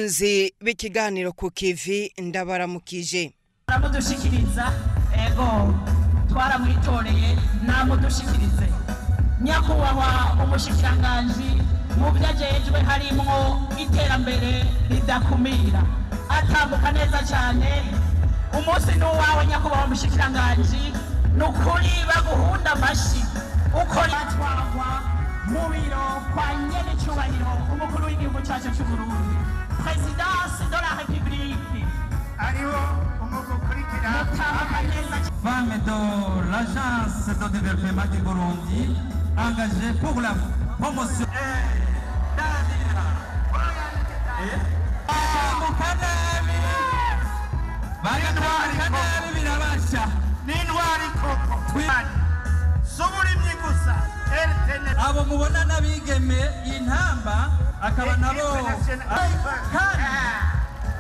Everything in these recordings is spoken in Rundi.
Bakunzi b'ikiganiro ku kivi, ndabaramukije. Aramudushikiriza, ego twaramwitoreye, namudushikirize. Nyakubahwa umushikiranganji mu byo ajejwe harimwo iterambere ridakumira, atambuka neza cyane. Umunsi ni uwawe, nyakubahwa umushikiranganji, ni ukuri baguhunda amashi ukora. Atwagwa mu biro kwa nyen'icyubahiro umukuru w'igihugu cyacu cy'u Burundi, Présidence de la République. Hariho umugwi ukurikira. Mutambuka neza. Femme de l'Agence de développement du Burundi, engagée pour la promotion. Batambuka nabi, bagatambuka nabi, birabasha. N'intwari koko, si uburimyi gusa, RTN. Abo mubona n'abigeme intamba akaba nabo kandi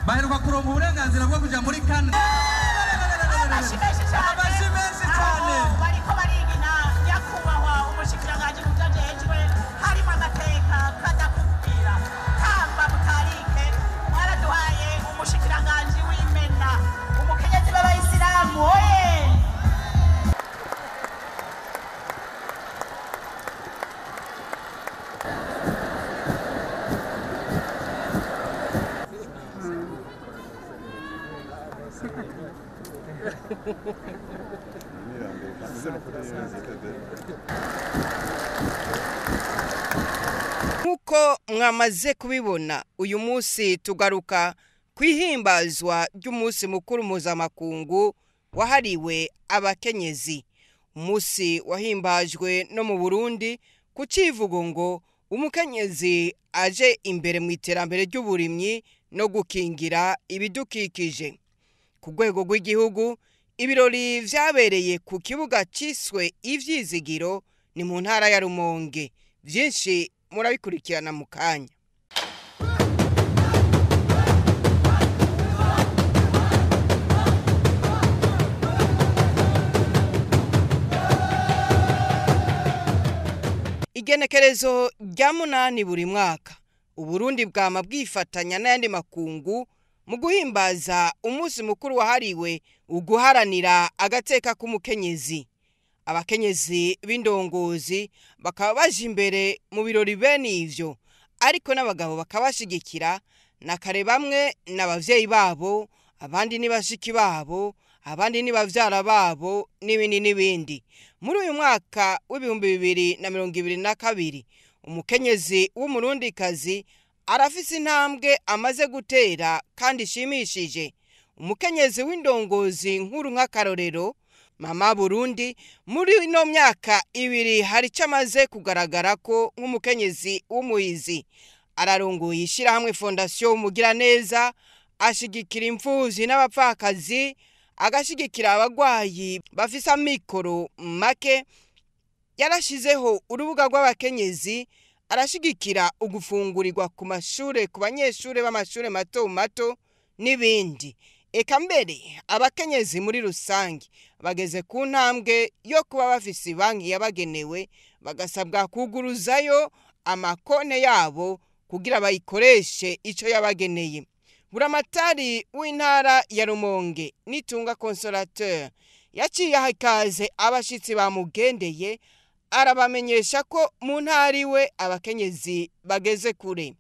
baheruka kuronka uburenganzira bwo kuja muri kane. Amashi menshi cyane. Amashi menshi cyane. Aho bariko barigina, nyakubahwa umushikiranganji mu byo ajejwe harimo amateka kadakubwira tamba mutarike, mwaraduhaye umushikiranganji w'imena, umukenyezi b'abayisilamu oye! Nk'uko mwamaze kubibona, uyu munsi tugaruka ku ihimbazwa ry'umunsi mukuru mpuzamakungu wahariwe abakenyezi, umunsi wahimbajwe no mu Burundi ku civugo ngo umukenyezi aje imbere mu iterambere ry'uburimyi no gukingira ibidukikije. Ku rwego rw'igihugu, ibirori vyabereye ku kibuga ciswe Ivyizigiro, ni mu ntara ya Rumonge. Vyinshi murabikurikirana mu kanya. Igenekerezo rya 8 buri mwaka, Uburundi bwama bwifatanya n'ayandi makungu mu guhimbaza umunsi mukuru wahariwe uguharanira agateka k'umukenyezi. Abakenyezi b'indongozi bakaba baje imbere mu birori bene ivyo, ariko n'abagabo bakabashigikira. Na kare bamwe n'abavyeyi babo, abandi ni bashiki babo, abandi ni bavyara babo, n'ibindi n'ibindi. Muri uyu mwaka w'2022, umukenyezi w'umurundikazi arafise intambwe amaze gutera kandi ishimishije. Umukenyezi w'indongozi nkuru, nk'akarorero Mama Burundi, muri ino myaka 2 hari icyo amaze kugaragara ko nk'umukenyezi w'umuhizi. Ararongoye ishyirahamwe Fondation Umugiraneza, ashigikira imfuvyi n'abapfakazi, agashigikira abagwayi bafise amikoro make, yarashizeho urubuga rw'abakenyezi, arashigikira ugufungurirwa ku mashure ku banyeshure b'amashure mato mato n'ibindi. Eka mbere abakenyezi muri rusange bageze ku ntambwe yo kuba bafise banki yabagenewe, bagasabwa kuguruzayo amakonte yabo kugira bayikoreshe ico yabageneye. Buramatari w'intara ya Rumonge, Nitunga Consolateur, yaciye aha ikaze abashitsi bamugendeye, arabamenyesha ko mu ntara iwe abakenyezi bageze kure.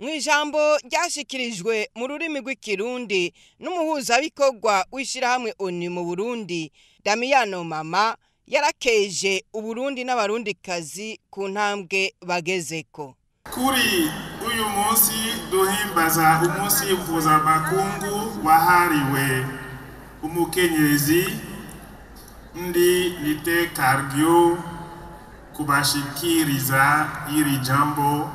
Mu ijambo ryashikirijwe mu rurimi rw'ikirundi n'umuhuzabikorwa w'ishyirahamwe ONU mu Burundi, Damiano Mama, yarakeje Uburundi n'abarundikazi ku ntambwe bagezeko. Kuri uyu munsi duhimbaza umunsi mpuzamakungu wahariwe umukenyezi, ndi nitekaryo kubashikiriza iri jambo,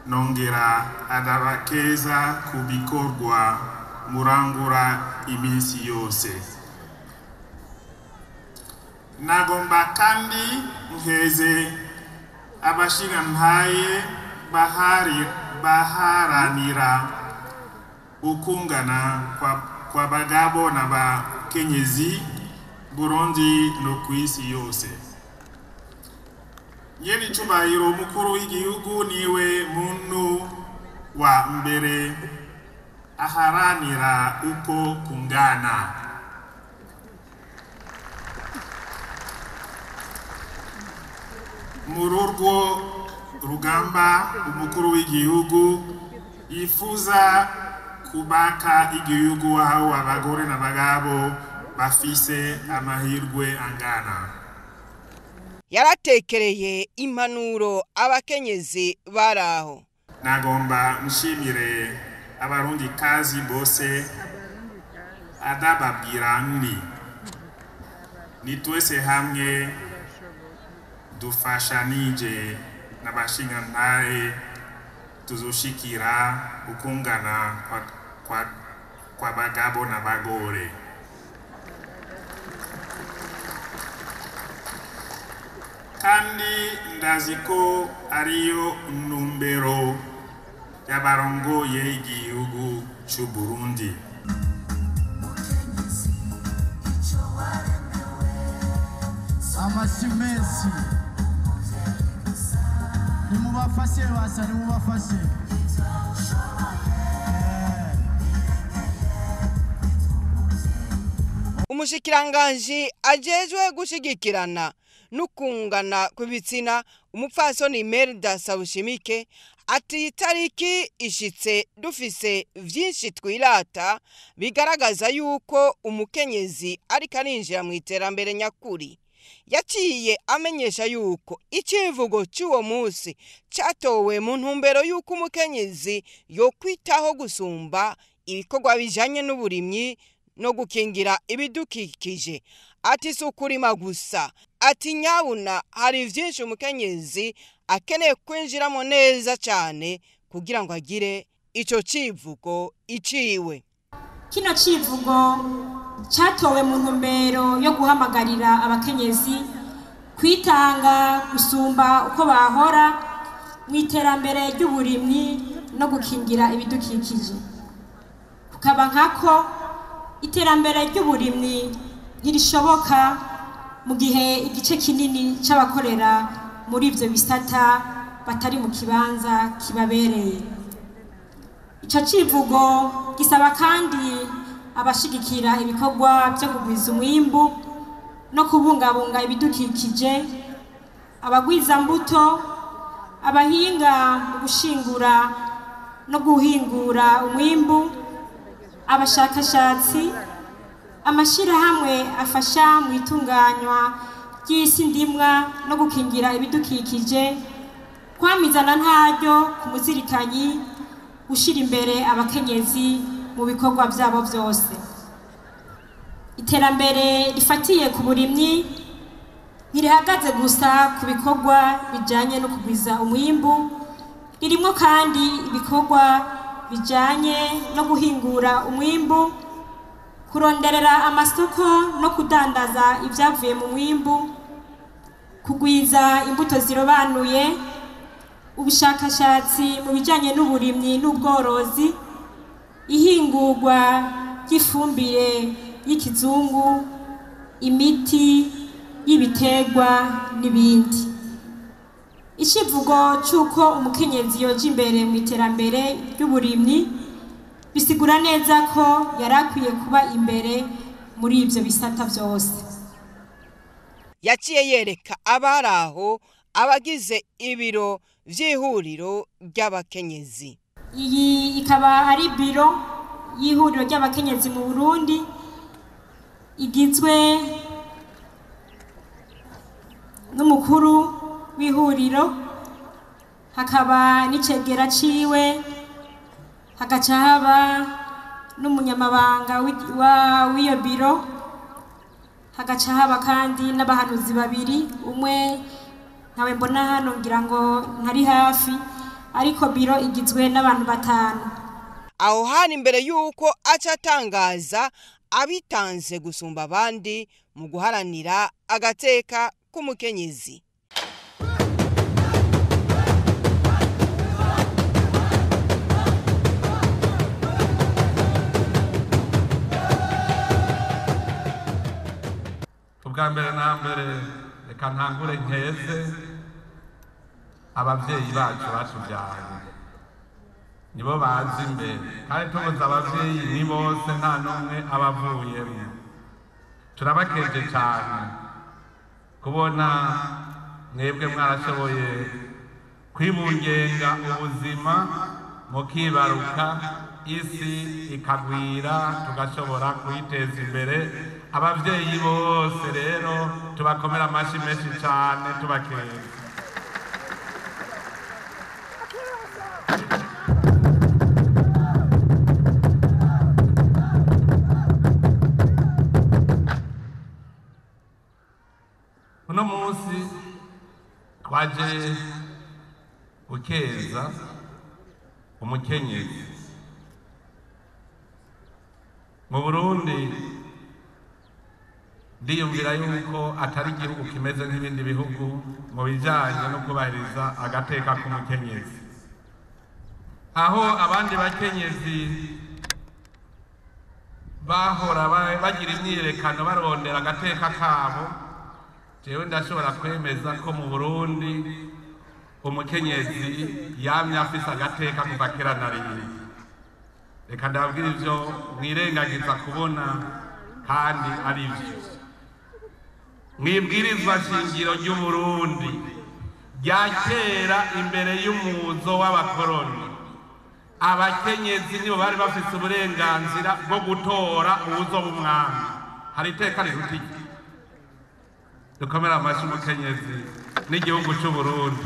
nongera adabakeza ku bikorwa murangura iminsi yose. Nagomba kandi nkeze abashingantahe baharanira ukungana kwa bagabo n'abakenyezi Burundi no kw'isi yose. Nyenicubahiro mukuru w'igihugu niwe muntu wa mbere aharanira uko kungana. Muri urwo rugamba umukuru w'igihugu yifuza kubaka igihugu aho abagore n'abagabo bafise amahirwe angana. Yaratekereye impanuro abakenyezi baraho. Nagomba nshimire abarundi kazi bose adababwira nti ni twese hamwe dufashanije n'abashingantahe tuzoshikira ukungana kwa bagabo n'abagore. Kandi ndazi ko ariyo ntumbero y'abarongoye igihugu c'u Burundi. Amashyi menshi nimubafashe basa nimubafashe. Umushikiranganji ajejwe gushigikirana n'ukungana kw'ibitsina umupfasoni Merda Sabushimike ati itariki ishitse dufise vyinshi twirata bigaragaza yuko umukenyezi ariko arinjira mu iterambere nyakuri. Yaciye amenyesha yuko icivugo c'uwo munsi catowe mu ntumbero yuko umukenyezi yokwitaho gusumba ibikorwa bijanye n'uburimyi no gukingira ibidukikije. Ati si ukurima gusa, ati nyabuna hari vyinshi umukenyezi akeneye kwinjiramo neza cane kugira ngo agire ico civugo iciwe. Kino civugo catowe mu ntumbero yo guhamagarira abakenyezi kwitanga gusumba uko bahora mu iterambere ry'uburimyi no gukingira ibidukikije. Kukaba nkako iterambere ry'uburimyi ntirishoboka mu gihe igice kinini c'abakorera muri ivyo bisata batari mu kibanza kibabereye. Ico civugo gisaba kandi abashigikira ibikorwa byo kugwiza umwimbu no kubungabunga ibidukikije, abagwiza mbuto, abahinga mu gushingura no guhingura umwimbu, abashakashatsi, amashirahamwe afasha mu itunganywa ry'isi ndimwa no gukingira ibidukikije, kwamizana ntaryo ku muzirikanyi, gushira imbere abakenyezi mu bikorwa byabo byose. Iterambere rifatiye ku burimyi ntirihagaze gusa ku bikorwa bijanye no kugwiza umwimbu, ririmo kandi ibikorwa bijanye no guhingura umwimbu, kuronderera amasoko no kudandaza ibyavuye mu mwimbu, kugwiza imbuto zirobanuye, ubushakashatsi mu bijanye n'uburimyi n'ubworozi, ihingurwa ry'ifumbire y'ikizungu, imiti y'ibiterwa n'ibindi. Icivugo c'uko umukenyezi yoja imbere mu iterambere ry'uburimyi bisigura neza ko yari akwiye kuba imbere muri ivyo bisata vyose. Yaciye yereka abari aho abagize ibiro vy'ihuriro ry'abakenyezi. Iyi ikaba ari biro y'ihuriro ry'abakenyezi mu Burundi igizwe n'umukuru w'ihuriro, hakaba n'icegera ciwe, hagaca haba n'umunyamabanga w'iyo biro, hagaca haba kandi n'abahanuzi babiri, umwe ntawe mbona hano ngira ngo ntari hafi, ariko biro igizwe n'abantu batanu. Aho hari imbere yuko aca atangaza abitanze gusumba abandi mu guharanira agateka k'umukenyezi. Ubwa mbere na mbere reka ntangure nkeze abavyeyi bacu batuvyaye, nibo bazi imbere, kandi tubuze abavyeyi ni bose, nta n'umwe abavuyemwo. Turabakeje cane kubona mwebwe mwarashoboye kwibungenga ubuzima mukibaruka, isi ikagwira tugashobora kuyiteza imbere. Abavyeyi bose rero tubakomera amashi menshi cane, tubakeza. Uno munsi twaje gukeza umukenyezi. Mu Burundi ndiyumvira yuko atari igihugu kimeze nk'ibindi bihugu mu bijanye no kubahiriza agateka k'umukenyezi, aho abandi bakenyezi bahora bagira imyiyerekano barondera agateka kabo. Jewe ndashobora kwemeza ko mu Burundi umukenyezi yamye afise agateka kuva kera na rimwe. Reka ndababwira ivyo mwirengagiza kubona kandi ari vyo. Mwibwirizwa shingiro ry'Uburundi rya kera, imbere y'umuzo w'abakoroni, abakenyezi nibo bari bafise uburenganzira bwo gutora uwuzoba umwami. Hari iteka riruta iryo? Dukomere amashi umukenyezi n'igihugu c'Uburundi.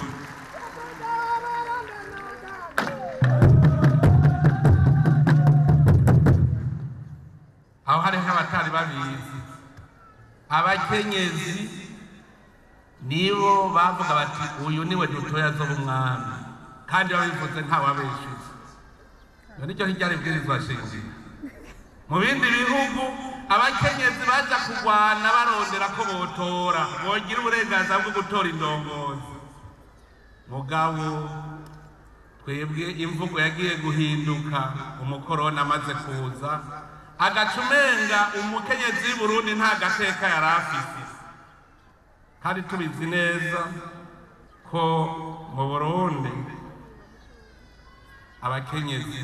Aho hariho abatari babizi, abakenyezi nibo bavuga bati uyu niwe dutoya azoba umwami, kandi babivuze ntawabeshuza. Iyo niryo ryari ibwirizwa shingiro. Mu bindi bihugu abakenyezi baja kurwana barondera ko botora, bogira uburenganzira bwo gutora indongozi. Mugabo twebwe imvugo yagiye guhinduka umukoroni amaze kuza, agaca umenga umukenyezi w'i Burundi nta gateka yari afise. Kandi tubizi neza ko mu Burundi abakenyezi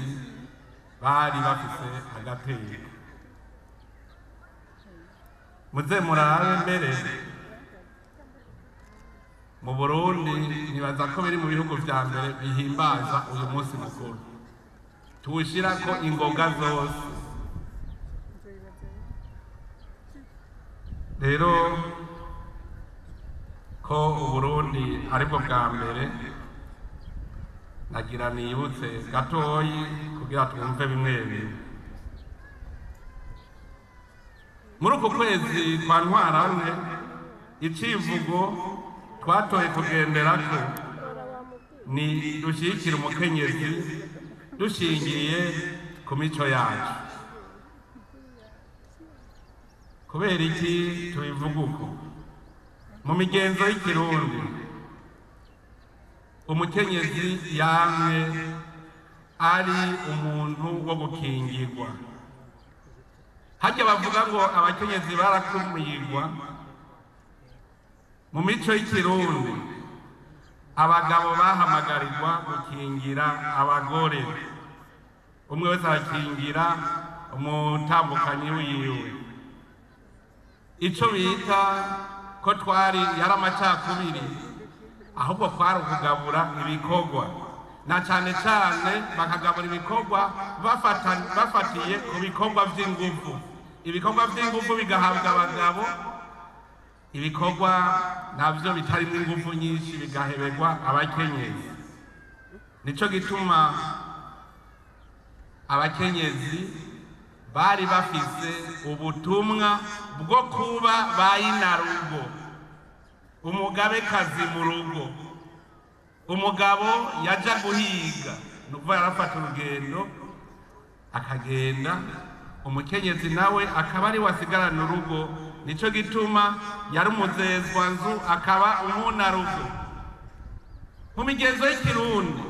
bari bafise agateka. Muze murabe mbere mu Burundi, nibaza ko biri mu bihugu vya mbere bihimbaza uyu munsi mukuru, tuwushirako ingoga zose. Rero ko Uburundi aribwo bwa mbere, nagira nibutse gatoyi kugira twumve bimwe bimwe. Muri uku kwezi kwa Ntwarante, icivugo twatoye kugenderako ni dushyigikire umukenyezi dushingiye ku mico yacu. Kubera iki tubivuga uko? Mu migenzo y'ikirundi, umukenyezi yamye ari umuntu wo gukingirwa. Hajya bavuga ngo abakenyezi barakumirwa, mu mico y'ikirundi abagabo bahamagarirwa gukingira abagore, umwe wese arakingira umutambukanyi wiwe. Ico bita ko twari yari amacakubiri, ahubwo kwari ukugabura ibikorwa, na cane cane bakagabura ibikorwa bafatiye ku bikorwa vy'inguvu. Ibikorwa vy'inguvu bigahabwa abagabo, ibikorwa navyo bitarimwo inguvu nyinshi bigaheberwa abakenyezi. Nico gituma abakenyezi bari bafise ubutumwa bwo kuba bayinarugo, umugabekazi mu rugo. Umugabo yaja guhiga, nukuvuga yarafata urugendo akagenda Umukenyezi nawe akaba ari wasigarana urugo, nico gituma yari umuzezwa nzu akaba umunarugo. Mu migenzo y'ikirundi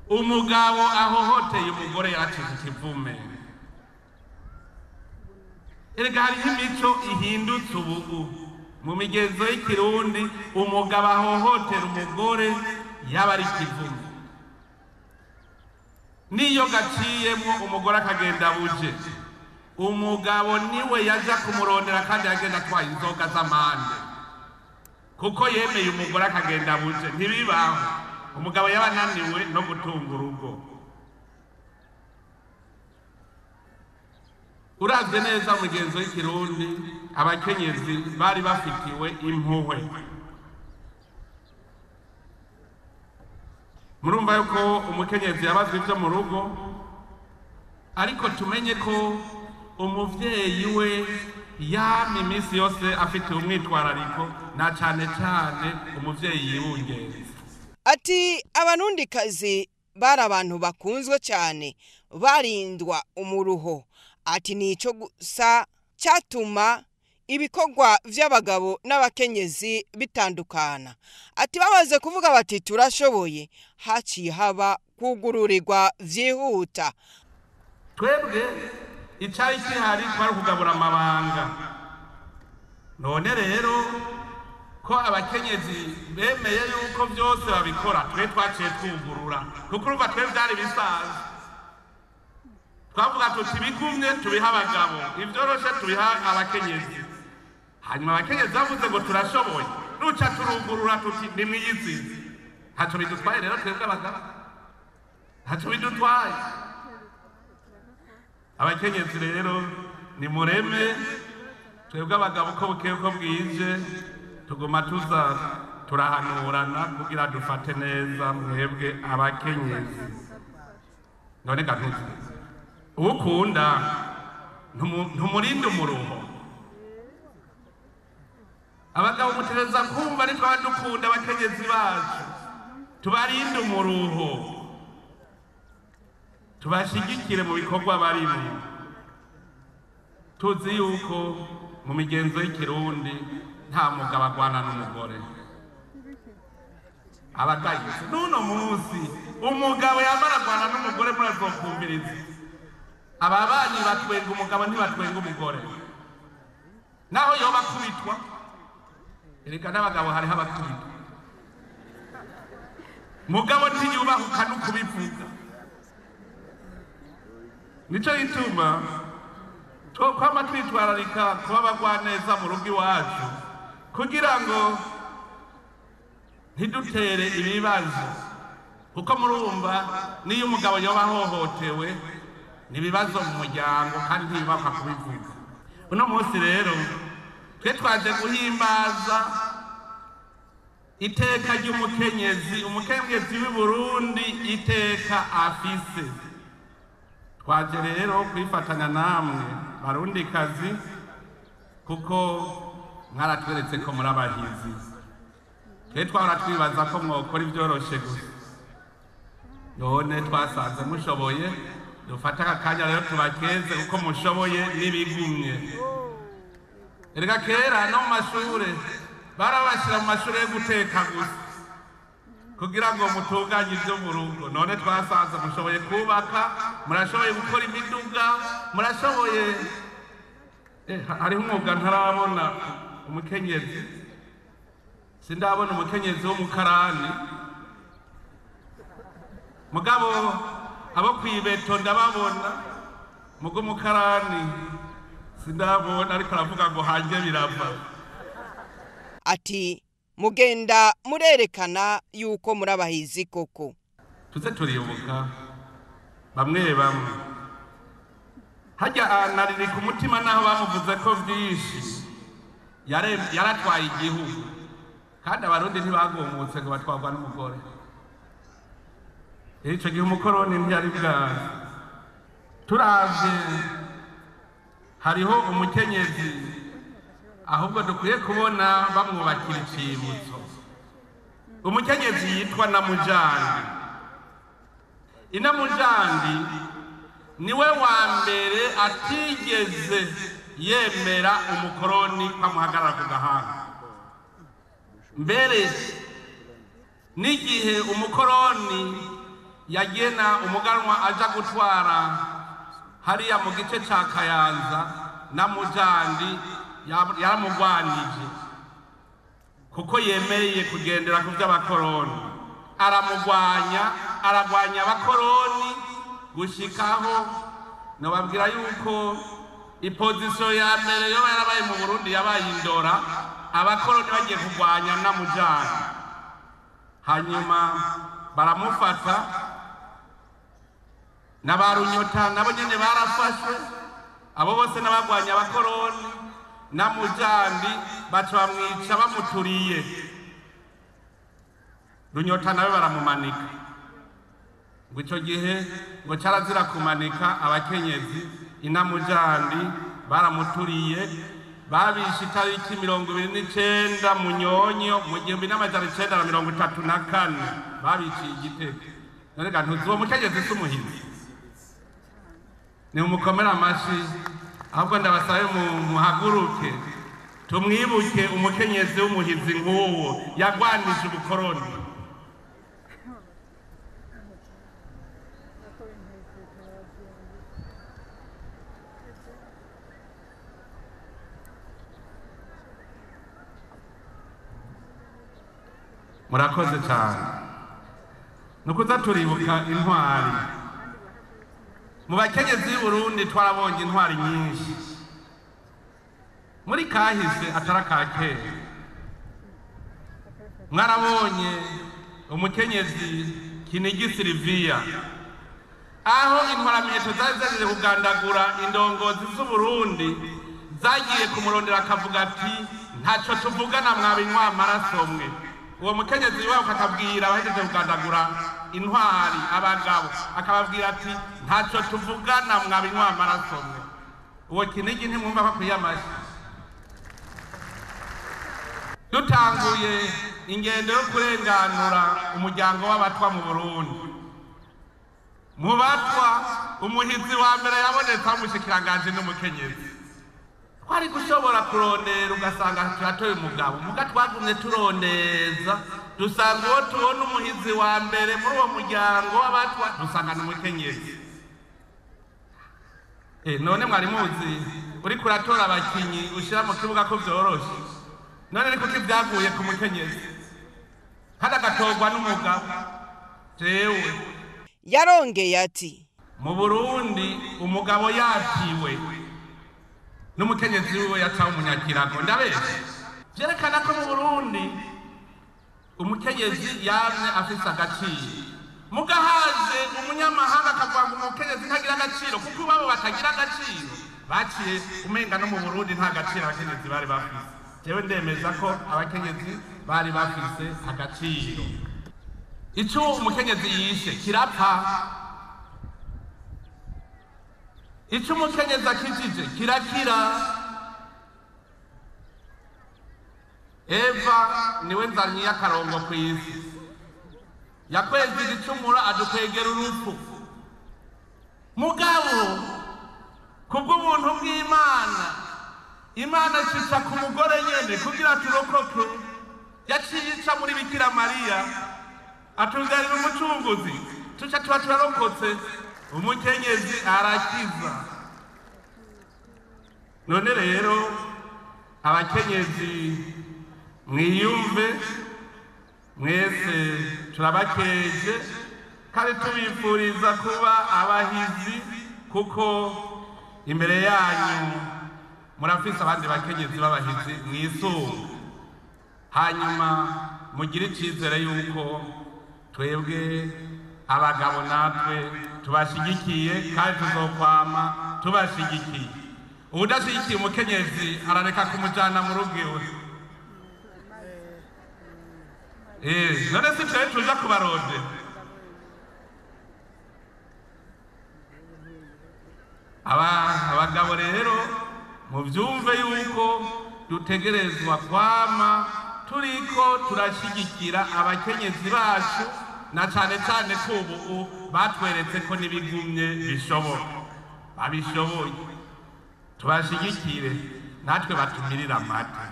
umugabo ahohoteye umugore yaracitse ikivume. Erega hariho imico ihindutse ubu. Mu migenzo y'ikirundi umugabo ahohotera umugore yaba ari ikivume. Niyo gaciyemo umugore akagenda buje, umugabo niwe yaja kumurondera kandi yagenda atwaye inzoga z'amande, kuko yemeye umugore akagenda buje. Ntibibaho, umugabo yaba ananiwe no gutunga urugo. Uravye neza mugenzo w'ikirundi abakenyezi bari bafitiwe impuhwe. Murumva yuko umukenyezi yabazwe ivyo mu rugo, ariko tumenye ko umuvyeyi we yama iminsi yose afite umwitwarariko, na cane cane umuvyeyi yibungenze. Ati abarundikazi bari abantu bakunzwe cyane, barindwa umuruho. Ati nico gusa cyatuma ibikorwa vy'abagabo n'abakenyezi bitandukana. Ati bamaze kuvuga bati turashoboye, haciye haba kugururirwa vyihuta. Twebwe icari kihari twari kugabura amabanga. None rero ko abakenyezi bemeye yuko vyose babikora, twe twaciye twugurura, kuko urumva twe vyari bisanzwe. Twavuga tuti bigumye tubiha abagabo, ivyoroshe tubiha abakenyezi. Hanyuma abakenyezi bavuze ngo turashoboye, ruca turugurura tuti nimwiyizize. Ntaco bidutwaye rero twebwe abagabo, ntaco bidutwaye. Abakenyezi rero nimureme, twebwe abagabo uko bukeye uko bwije tuguma tuza turahanurana kugira dufate neza mwebwe abakenyezi. None gatuze ukunda ntumurinde umuruho. Abagabo mutereza kumva nitwa dukunda abakenyezi bacu, tubarinde umuruho, tubashigikire mu bikorwa barimo. Tuzi yuko mu migenzo y'ikirundi nta mugabo agwana n'umugore. Abagayitse n'uno munsi umugabo yamara agwana n'umugore murazokumviriza. Ababanyi batwenga umugabo ntibatwenga umugore, naho yoba akubitwa. Erega n'abagabo hariho abakubitwa, mugabo ntiyubahuka no kubivuga. Nico gituma twokwama twitwararika kuba abagwaneza mu rugo iwacu, kugira ngo ntidutere ibibazo. Kuko murumva niyo umugabo yoba ahohotewe ni ibibazo mu muryango kandi ntibibapfa kubivuga. Uno munsi rero twe twaje guhimbaza iteka ry'umukenyezi, umukenyezi w'i Burundi iteka afise. Twaje rero kwifatanya namwe barundikazi, kuko mwaratweretse ko muri abahizi. Twe twahora twibaza ko mwokora ibyoroshe gusa, none twasanze mushoboye. Dufate aka kanya rero tubakeze kuko mushoboye n'ibigumye. Erega kera no mu mashure barabashira mu mashure yo guteka gusa kugira ngo mutunganye ivyo mu rugo. None twasanze mushoboye kubaka, murashoboye gukora imiduga, murashoboye. Hariho umwuga ntarabona umukenyezi, sindabona umukenyezi w'umukarani. Mugabo abo kwibeto ndababona, mugo mukarani sindabona, ariko aravuga ngo hange birava. Ati mugenda murerekana yuko murabahizi koko. Tuze turibuka bamwe bamwe hajya anariri ku mutima, naho bamuvuze ko vyinshi yaratwaye igihugu, kandi abarundi ntibagumutse ngo batwarwa n'umugore. Ico gihe umukoroni ntiyari bwazi. Turavye hariho umukenyezi ahubwo dukwiye kubona bamwubakira icibutso, umukenyezi yitwa Namujandi. Inamujandi Niwe wa mbere atigeze yemera umukoroni kwamuhagarara ku gahanga. Mbere n'igihe umukoroni yagena umuganwa aja gutwara hariya mu gice ca Kayanza na Mujandi, yaramugwanije kuko yemeye kugendera ku vy'abakoroni. Aramugwanya, aragwanya abakoroni gushikaho nobabwira yuko ipozisiyo ya mbere yoba yarabaye mu Burundi yabaye indora, abakoroni bagiye kugwanya na Mujandi, hanyuma baramufata na ba Runyota nabo nyene barafashwe, abo bose n'abagwanya abakoroni na Mujandi baca bamwica bamuturiye. Runyota nawe baramumanika. Ngo ico gihe ngo carazira kumanika abakenyezi, inamujandi baramuturiye, babishe itariki 29 Munyonyo mu 1934, babiciye Igitega. None ga ntuzi uwo mukenyezi si umuhizi? Ni umukomera amashi, ahubwo ndabasabe muhaguruke tumwibuke umukenyezi w'umuhizi nk'uwo yagwanije ubukoroni. Murakoze cyane. Nukuza turibuka intwari. Mu bakenyezi b'i Burundi twarabonye intwari nyinshi muri kahise atari aka kera. Mwarabonye umukenyezi Kinigi Sylvia, aho intwaramiheto zari zaje kugandagura indongozi z'Uburundi, zagiye kumurondera akavuga ati ntaco tuvugana mwabinywa amaraso mwe. Uwo mukenyezi wabo akabwira abahejeje kugandagura intwari abagabo, akababwira ati ntaco tuvugana mwabinywa amaraso mwe. Uwo Kinigi ntimwumva ko akwiye amashyi. Dutanguye ingendo yo kurenganura umuryango w'abatwa mu Burundi. Mu batwa umuhizi wa mbere yabonetse amushikiranganji n'umukenyezi. Twari gushobora kurondera ugasanga turatoye umugabo, muga twagumye turondeza dusanga uwo tubona umuhizi wa mbere muri uwo muryango w'abatwa dusanga n'umukenyezi. None mwari muzi uriko uratora abakinyi ushira mu kibuga ko vyoroshe, none ni kuki vyaguye ku mukenyezi kandi agatorwa n'umugabo? Jewe yarongeye ati mu Burundi umugabo yatiwe n'umukenyezi wiwe yacawe umunyakirago. Ndabeshe vyerekana ko mu Burundi umukenyezi yamye afise agaciro. Mugahaje umunyamahanga akavuga ngo umukenyezi ntagira agaciro, kuko babo batagira agaciro baciye umenga no mu Burundi nta gaciro abakenyezi bari bafise. Jewe ndemeza ko abakenyezi bari bafise agaciro. Ico umukenyezi yishe kirapfa, ico umukenyezi akijije kirakira. Eva niwe nzanyi y'akarongo kw'isi, yakweza igicumuro adukwegera urupfu. Mugabo kubw'ubuntu bw'Imana, Imana icisha ku mugore nyene kugira turokoke. Yaciye ica muri Bikira Mariya atubyarira umucunguzi, tuca tuba turarokotse. Umukenyezi arakiza. None rero abakenyezi mwiyumve mwese, turabakeje kandi tubifuriza kuba abahizi, kuko imbere yanyu murafise abandi bakenyezi b'abahizi mwisunga. Hanyuma mugire icizere yuko twebwe abagabo natwe tubashigikiye kandi tuzokwama tubashigikiye. Uwudashigikiye umukenyezi arareka kumujana mu rugo iwe. None si twe tuja kubarondera. Abagabo rero muvyumve yuko dutegerezwa kwama turiko turashigikira abakenyezi bacu, na cane cane ko ubu batweretse ko n'ibigumye bishoboka. Babishoboye tubashigikire, natwe batumirira amata.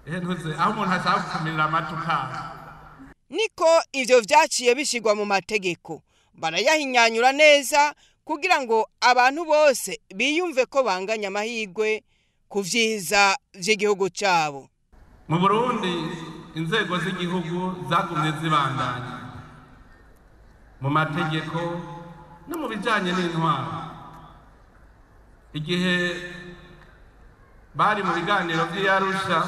Ntuze aho umuntu ashaka gutumirira amata ukanga. Niko ivyo vyaciye bishigwa mu mategeko, barayahinyanyura neza kugira ngo abantu bose biyumve ko banganya amahirwe ku vyiza vy'igihugu cabo. Mu Burundi inzego z'igihugu zagumye zibandanya mu mategeko no mu bijanye n'intwaro. Igihe bari mu biganiro vy'Arusha,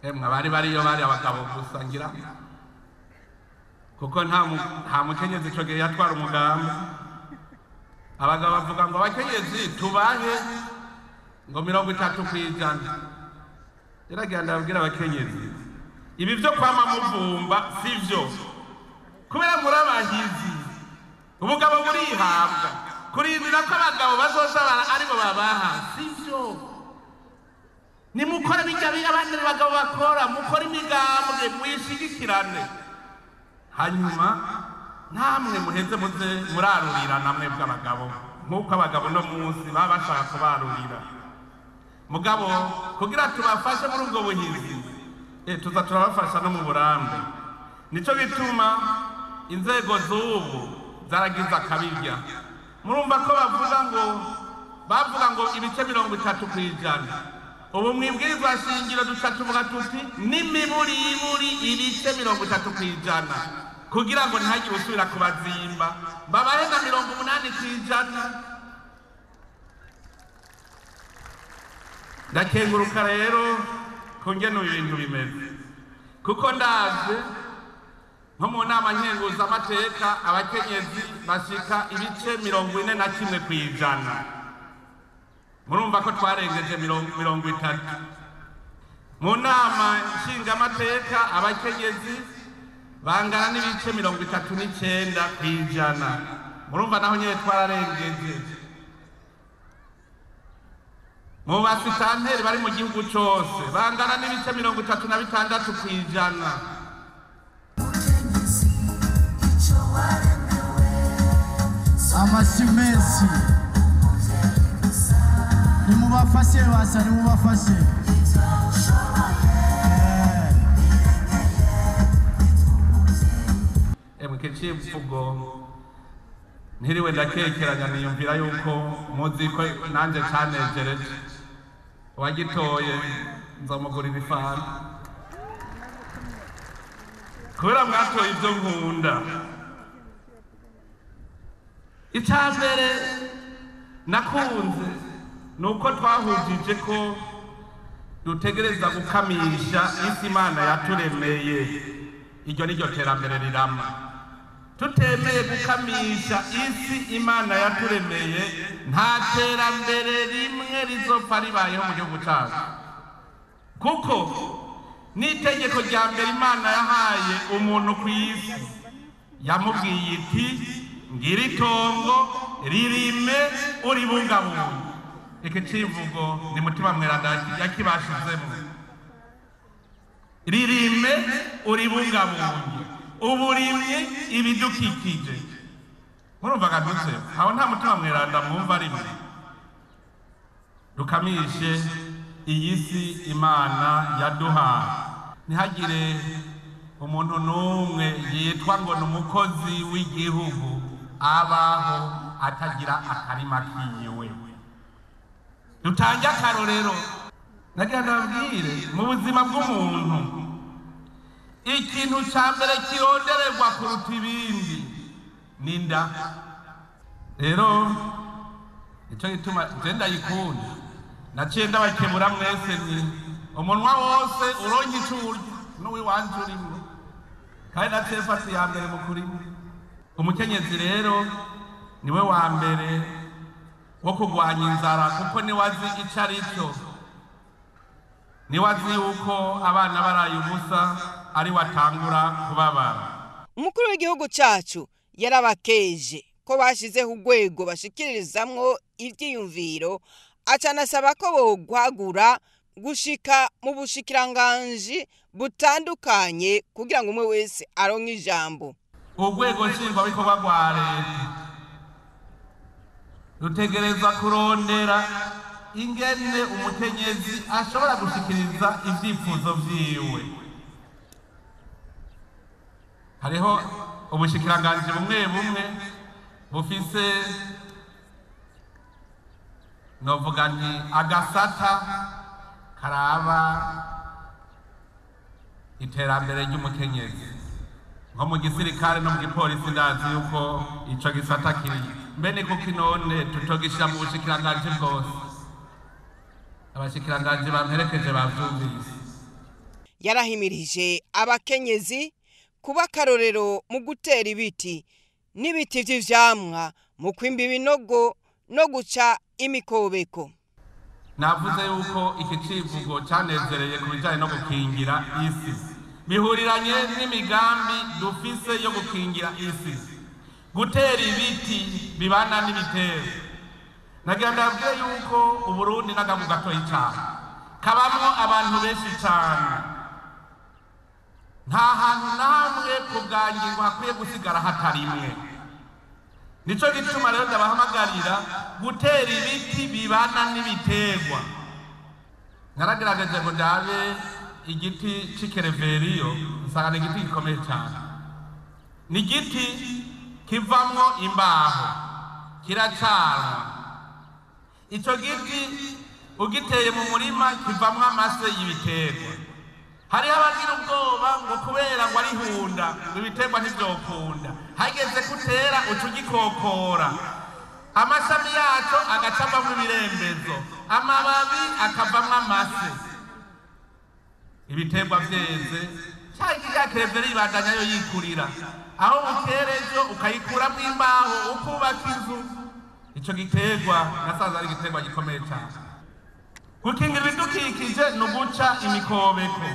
emwe bari bariyo bari abagabo gusa ngira, kuko nta mukenyezi ico gihe yatwara umugambi. Abagabo bavuga ngo abakenyezi tubahe ngo 30%. Yaragira ndabwira abakenyezi, ibi vyo kwama muvumba sivyo, kubera murabahizi ubugabo burihabwa, kurindira ko abagabo bazoza aribo babaha sivyo. Nimukore bijya abandi bagabo bakora, mukore imigambwe mwishigikirane, hanyuma namwe muheze muze murarurira namwe bw'abagabo, nk'uko abagabo no munsi baba bashaka kubarurira. Mugabo kugira tubafashe muri ubwo buhizi, tuza turabafasha no mu burambe. Nico gituma inzego z'ubu zaragize akabirya. Murumva ko bavuga ngo ibice 30%. Ubu mwibwirizwa shingiro duca tuvuga tuti n'imiburiburi ibice 30%, kugira ngo ntihagire usubira kubazimba, babahe na 80%. Ndakenguruka rero kungena ibintu bimeze, kuko ndazi nko mu nama nkenguzamateka abakenyezi bashika ibice 41%. Murumva ko twarengeje 30. Mu nama nshingamateka abakenyezi bangana n'ibice 39%. Murumva naho nyene twararengeje. Mu basitanteri bari mu gihugu cose bangana n'ibice 36%. Amashyi menshi, nimubafashe basa, nimubafashe. Emwe kicivugo ntiriwe ndakekeranya, niyumvira yuko muzi ko nanje canejereje. Uwagitoye nzamugurira ifanta, kubera mwatoye ivyo nkunda. Icambere nakunze nuko twahujije ko dutegereza gukamisha isi Imana yaturemeye. Iryo niryo terambere rirama. Tutemeye gukamisha isi Imana yaturemeye, nta terambere rimwe rizopfa ribayeho mu gihugu cacu. Kuko n'itegeko rya mbere Imana yahaye umuntu ku isi, yamubwiye iti ngira itongo ririme uribungabunge. Iki civugo ni Mutima Mweranda yakibashizemo. Ririme uribungabunge, uburimyi ibidukikije. Murumva gadutse aho nta Mutima Mweranda mwumva rimwe. Dukamishe iyi si Imana yaduhaye. Ntihagire umuntu n'umwe yitwa ngo ni umukozi w'igihugu abaho atagira akarima kiwe. Dutange akarorero. Nagira ndababwire, mu buzima bw'umuntu ikintu ca mbere kirondererwa kuruta ibindi ni inda. Rero nico gituma je ndayikunda, naciye ndabakebura mwese ni umunwa wose uronke ico urya n'uwiwanje urimwo, kandi naciye mfata iya mbere mu kurima. Umukenyezi rero niwe wa mbere wo kurwanya inzara, kuko niwe azi ico ari cyo, niwe azi yuko abana baraye ubusa ari watangura kubabara. Umukuru w'igihugu cacu yarabakeje ko bashizeho urwego bashikirizamwo ivyiyumviro, acanasaba ko bogwagura gushika mu bushikiranganji butandukanye kugira ngo umwe wese aronke ijambo. Urwego nshingwabikorwa rwa leta Dutegerezwa kurondera ingene umukenyezi ashobora gushikiriza ivyifuzo vyiwe. Hariho ubushikiranganji bumwe bumwe bufise, novuga nti agasata karaba iterambere ry'umukenyezi, nko mu gisirikare no mu gipolisi ndazi yuko ico gisata kiri. Mbe ni kuki none tutogishira mu bushikiranganji bwose? Abashikiranganji bamperekeje bavyumvise. Yarahimirije abakenyezi kuba akarorero mu gutera ibiti n'ibiti vy'ivyamwa, mu kwimba ibinogo no guca imikobeko. Navuze yuko iki civugo canezereye ku bijanye no gukingira isi, bihuriranye n'imigambi dufise yo gukingira isi, gutera ibiti bibana n'ibitero. Nagira ndabwire yuko Uburundi n'agahugu gatoyi cane, kabamwo abantu benshi cane. Nta hantu na hamwe ku bwa ngingo hakwiye gusigara hatarimwe. Nico gituma rero ndabahamagarira gutera ibiti bibana n'ibiterwa. Naragerageje ngo ndabe igiti c'ikereveriyo, nsanga ni igiti gikomeye cane. Ni igiti kivamwo imbaho, kiracanwa. Ico giti ugiteye mu murima kivamwo amase y'ibiterwa. Hariho abagira ubwoba ngo kubera ngo ari hunda ngo ibiterwa ntivyokunda. Hageze kutera uca ugikokora, amashami yaco agaca avamwo ibirembezo, amababi akavamwo amase. Ibiterwa vyeze, ca ya kereveriyo ibandanya yo yikurira. Aho bukera ejo ukayikuramwo imbaho ukubaka inzu. Ico giterwa nasanze ari igiterwa gikomeye cane. Gukingira ibidukikije ni uguca imikobeko.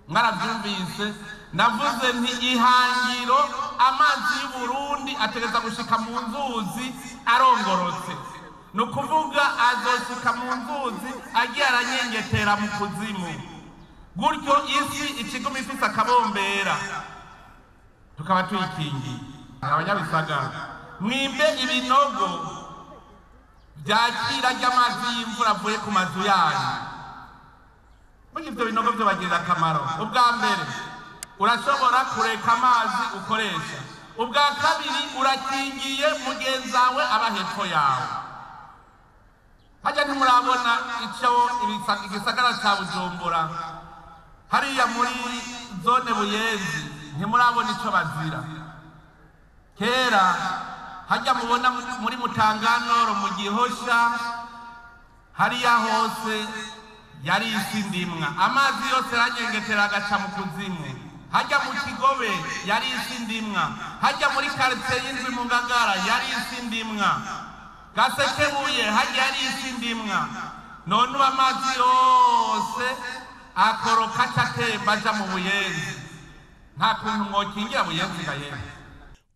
Mwaravyumvise, navuze nti ihangiro amazi y'Uburundi ategereza gushika mu nzuzi arongorotse. Ni ukuvuga azoshika mu nzuzi agiye aranyengetera mu kuzimu. Gutyo isi ikiguma ifise akabombera, tukaba tuyikingiye. Abanyabisagara, mwimbe ibinogo vyakira ry'amazi y'imvura avuye ku mazu yanyu. Burya ivyo binogo vyobagirira akamaro. Ubwa mbere urashobora kureka amazi ukoresha. Ubwa kabiri urakingiye mugenzawe aba hepfo yawe. Harya ntimurabona ico igisagara ca Bujumbura hariya muri zone Buyenzi, ntimurabona ico bazira. Kera harya mubona muri Mutanganoro mu Gihosha hariya hose yari isi ndimwa, amazi yose yaranyengetera agaca mu kuzimu. Harya mu Kigobe yari isi ndimwa, harya muri quartier y'indwi mu Ngagara yari isi ndimwa, Gasekebuye harya yari isi ndimwa. None ubu amazi yose akoroka aca atemba aja mu Buyenzi. Nta kuntu mwokingira Buyenzi ga yemwe.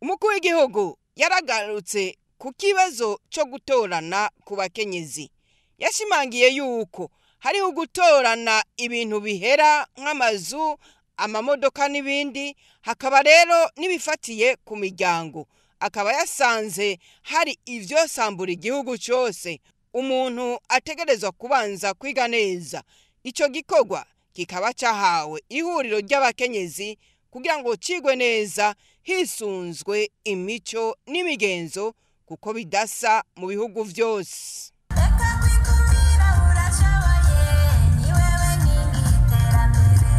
Umukuru w'igihugu yaragarutse ku kibazo co gutorana ku bakenyezi. Yashimangiye yuko hariho gutorana ibintu bihera nk'amazu, amamodoka n'ibindi, hakaba rero n'ibifatiye ku miryango. Akaba yasanze hari ivyosambura igihugu cose umuntu ategerezwa kubanza kwiga neza. Ico gikorwa kikaba cahawe ihuriro ry'abakenyezi kugira ngo cigwe neza hisunzwe imico n'imigenzo, kuko bidasa mu bihugu vyose. Reka kwikumira urashoboye, ni wewe nkingi y'iterambere.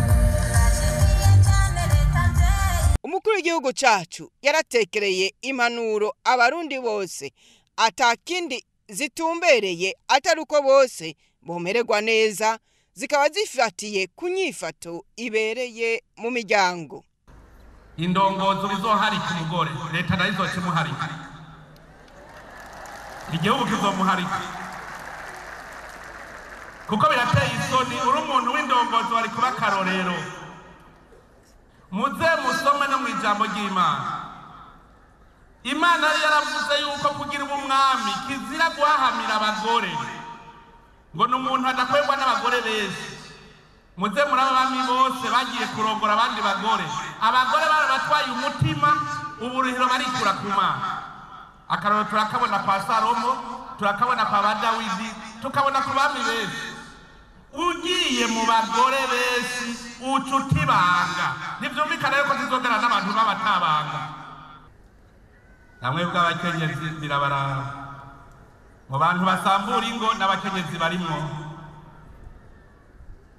Turashimiye cyane leta mvyeyi. Umukuru w'igihugu cacu yaratekereye impanuro abarundi bose atakindi zitumbereye atari uko bose bomererwa neza, zikaba zifatiye ku nyifato ibereye mu miryango. Indongozi uzoharika umugore, leta nayo izoca imuharika, igihugu kizomuharika, kuko birateye isoni uri umuntu w'indongozi wari kuba akarorero. Muze musome no mu ijambo ry'Imana. Imana yari yaravuze yuko kugira ubu umwami kizira guhahamira abagore. Ngo ni umuntu adakwegwa n'abagore benshi. Muze muri abami bose bagiye kurongora abandi bagore, abagore barabatwaye umutima, uburuhiro barikura ku Mana. Akarorero turakabona kwa Salomo, turakabona kwa ba Dawidi, tukabona ku bami benshi. Ugiye mu bagore benshi uca utibanga. Ntivyumvikana yuko tuzogera n'abantu b'abatabanga. Namwe bw'abakenyezi birabaraba. Mu bantu basambura ingo n'abakenyezi barimwo.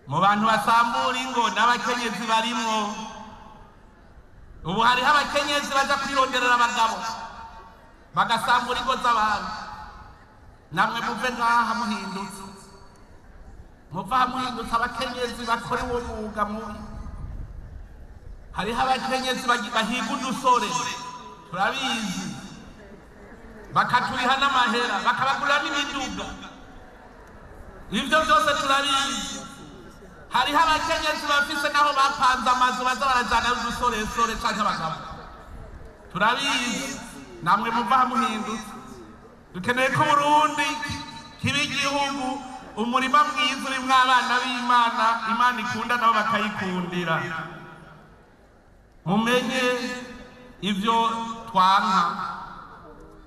Mu bantu basambura ingo n'abakenyezi barimwo. Ubu hariho abakenyezi baja kwironderera abagabo bagasambura ingo z'abantu. Namwe muve ngaha muhindutse, muva muhindutse abakenyezi bakora uwo mwuga mubi. Hariho abakenyezi bahiga udusore, turabizi, bakaturiha n'amahera, bakabagurira n'imiduga. Ivyo vyose turabizi. Hariho abakenyezi bafise naho bapanze amazu baza barajana udusoresore canke abagabo, turabizi. Namwe muva muhindutse. Dukeneye ko Burundi kiba igihugu, umurima mwiza urimwo abana b'Imana, Imana ikunda nabo bakayikundira. Mumenye ivyo twanka.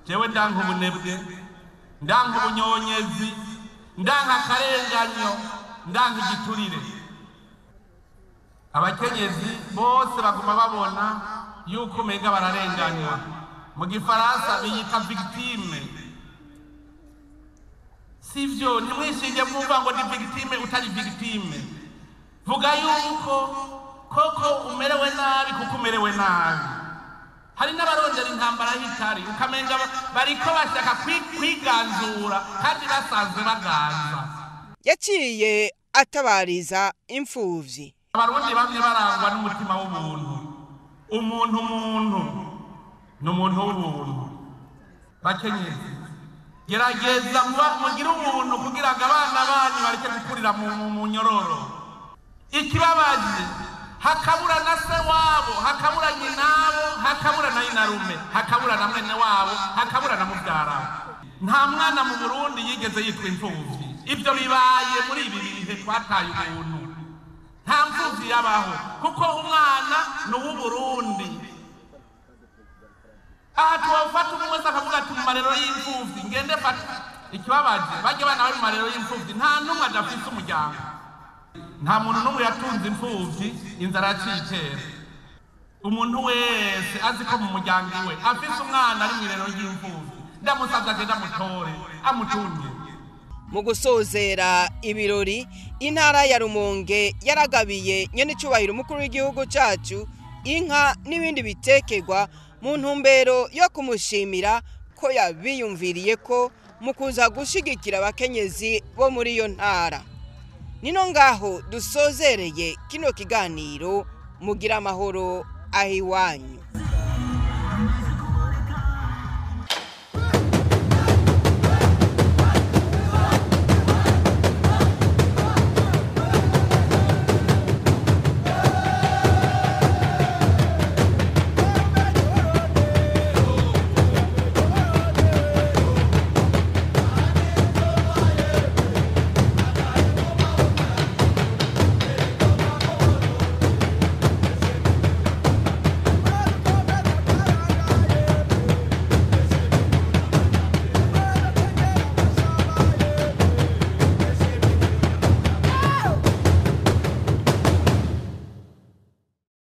Jewe ndanka ubunebwe, ndanka ubunyonyezi, ndanka akarenganyo, ndanka igiturire. Abakenyezi bose baguma babona yuko umenga bararenganywa. Mu gifaransa biyita victime. Sivyo, ntimwishinge mwumva ngo ni victime utari victime. Vuga yuko koko umerewe nabi kuko umerewe nabi. Hari n'abarondera intambara y'itari, ukamenga bariko bashaka kwiganzura kandi basanzwe baganza. Yaciye atabariza imfuvyi. Abarundi bamwe barangwa n'umutima w'ubuntu. Umuntu muntu ni umuntu w'ubuntu. Bakenyezi, gerageza mugire ubuntu kugira ngo abana banyu bareke gukurira mu nyororo. Ikibabaje, hakabura na se wabo, hakabura nyinabo, hakabura na inarume, hakabura na mwene wabo, hakabura na mubyara. Nta mwana mu Burundi yigeze yitwa imfuvyi. Ibyo bibaye muri ibi bihe twataye ubuntu. Nta mfuvyi yabaho, kuko umwana ni uw'Uburundi. Aha tuwafata umwe wese akavuga ati mu marero y'imfuvyi ngende fata. Ikibabaje, bajya abana bari mu marero y'imfuvyi nta n'umwe adafise umuryango. Nta muntu n'umwe yatunze imfuvyi inzara yaciye itera. Umuntu wese azi ko mu muryango iwe afise umwana ari mu irero ry'imfuvyi, ndamusavye agende amutore amutunge. Mu gusozera ibirori, intara ya Rumonge yaragabiye nyenecubahiro umukuru w'igihugu cacu inka n'ibindi bitekerwa mu ntumbero yo kumushimira ko yabiyumviriye ko mu kuza gushigikira abakenyezi bo muri iyo ntara. Nino ngaho dusozereye kino kiganiro. Mugira amahoro aho iwanyu.